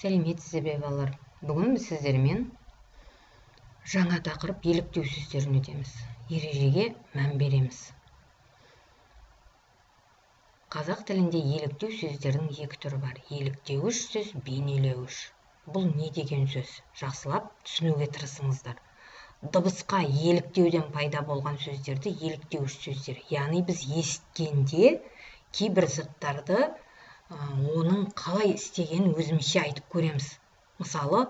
Сәлеметсіздер ме, балалар? Бүгін біз сіздермен жаңа тақырып еліктеу сөздерін өтеміз. Ережеге мән береміз. Қазақ тілінде еліктеу сөздердің екі түрі бар. Еліктеуіш сөз, бейнелеуіш. Бұл не деген сөз? Жақсылап түсінуге тырысыңыздар. Дыбысқа еліктеуден пайда болған сөздерді еліктеуіш сөздер. Яғни біз есіткенде кейбір заттарды оның қалай істегенін өзімізше айтып көреміз. Мысалы,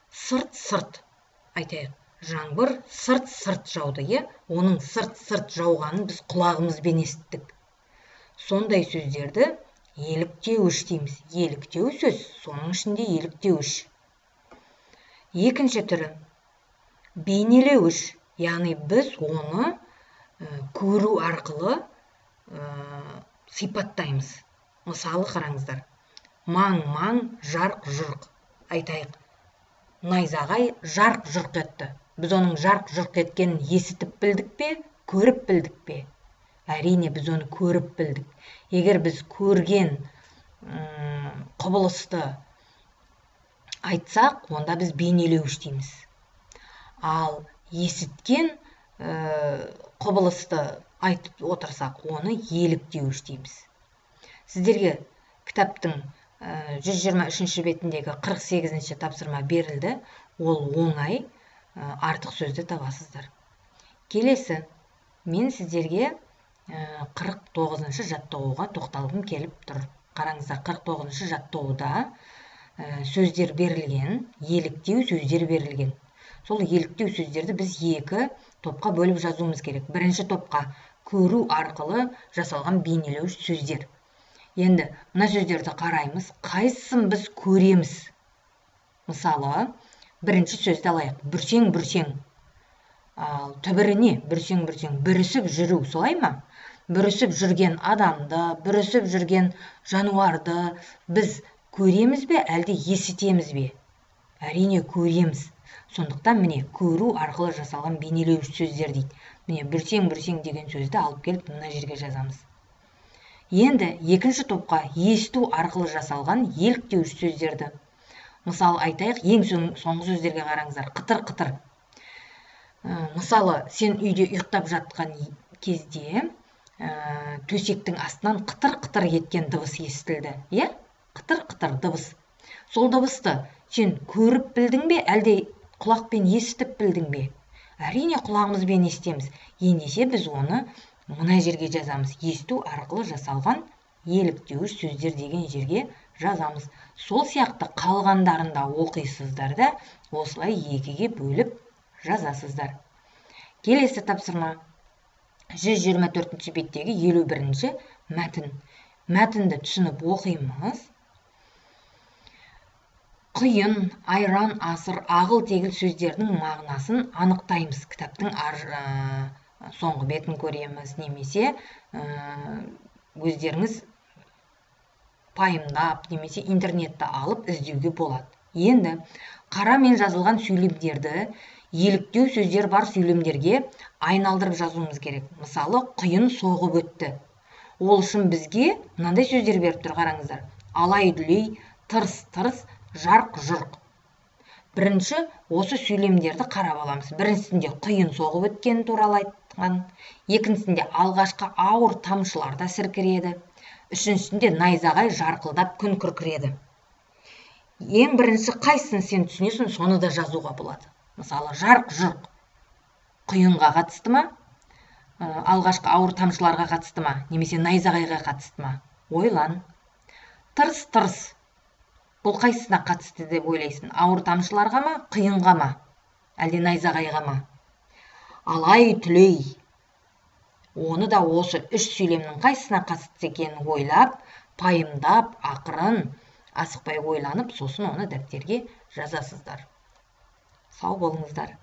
сырт-сырт айтайық. Жаңбыр сырт-сырт жауды, е? Оның сырт-сырт жауғанын біз құлағымызбен естіттік. Сондай сөздерді еліктеуіш дейміз. Еліктеу сөз, соның ішінде еліктеуіш. Екінші түрі бейнелеуіш, яғни біз оны көру арқылы сипаттаймыз. Мысалы, қараңыздар. Маң-маң, жарқ-жұрқ. Айтайық. Найзағай жарқ-жұрқ етті. Біз оның жарқ-жұрқ еткенін есітіп білдік пе, көріп білдік пе? Әрине, біз оны көріп білдік. Егер біз көрген құбылысты айтсақ, онда біз бейнелеуіш дейміз. Ал есіткен құбылысты айтып отырсақ, оны еліктеуіш дейміз. Сіздерге кітаптың 123-ші бетіндегі 48-ші тапсырма берілді. Ол оңай, артық сөзді табасыздар. Келесі, мен сіздерге 49-шы жаттығуға тоқталғым келіп тұр. Қараңыздар, 49-шы жаттығуда сөздер берілген, еліктеу сөздер берілген. Сол еліктеу сөздерді біз екі топқа бөліп жазуымыз керек. Бірінші топқа көру арқылы жасалған бейнелеуіш сөздер. Енді мына сөздерді қараймыз, қайсысын біз көреміз? Мысалы, бірінші сөзді алайық. Бүрсең, бүрсең. Ал түбірі не? Бүрсең, бүрсең. Бүрісіп жүру, солай ма? Бүрісіп жүрген адамды, бүрісіп жүрген жануарды біз көреміз бе, әлде есітеміз бе? Әрине, көреміз. Сондықтан міне көру арқылы жасалған бейнелеуіш сөздер дейді. Міне бүрсең, бүрсең деген сөзді алып келіп мына жерге жазамыз. Енді екінші топқа есту арқылы жасалған еліктеуіш сөздерді. Мысалы айтайық, ең соңғы сөздерге қараңыздар. Қытыр-қытыр. Мысалы, сен үйде ұйықтап жатқан кезде төсектің астынан қытыр-қытыр еткен дыбыс естілді. Иә? Қытыр-қытыр дыбыс. Сол дыбысты сен көріп білдің бе, әлде құлақпен естіп білдің бе? Әрине, құлағымызбен естеміз. Ендеше біз оны мына жерге жазамыз. Есту арқылы жасалған еліктеуіш сөздер деген жерге жазамыз. Сол сияқты қалғандарын да оқисыздар да, осылай екіге бөліп жазасыздар. Келесі тапсырма 124-ші беттегі 51-ші мәтін. Мәтінді түсініп оқимыз. Құйын, айран, асыр, ағыл-тегіл сөздердің мағынасын анықтаймыз. Кітаптың соңғы бетін көреміз, немесе өздеріңіз пайымдап, немесе интернетті алып іздеуге болады. Енді қарамен жазылған сөйлемдерді еліктеу сөздер бар сөйлемдерге айналдырып жазуымыз керек. Мысалы, құйын соғып өтті. Ол үшін бізге мынандай сөздер беріп тұр, қараңыздар. Алай-дүлей, тырс-тырс, жарқ-жұрқ. Бірінші осы сөйлемдерді қарап аламыз. Біріншісінде құйын соғып өткені туралы айтқан, екіншісінде алғашқы ауыр тамшылар да сіркіреді, үшіншісінде найзағай жарқылдап күн күркіреді. Ең бірінші қайсысын сен түсінесің, соны да жазуға болады. Мысалы, жарқ-жұрқ құйынға қатысты ма? Алғашқы ауыр тамшыларға қатысты ма? Немесе найзағайға қатысты ма? Ойлан. Тырс-тырс. Бұл қайсысына қатысты деп ойлайсың? Ауыр тамшыларға ма, құйынға ма, әлде найзағайға ма? Алай-түлей. Оны да осы үш сөйлемнің қайсысына қатысты екенін ойлап, пайымдап, ақырын, асықпай ойланып, сосын оны дәптерге жазасыздар. Сау болыңыздар.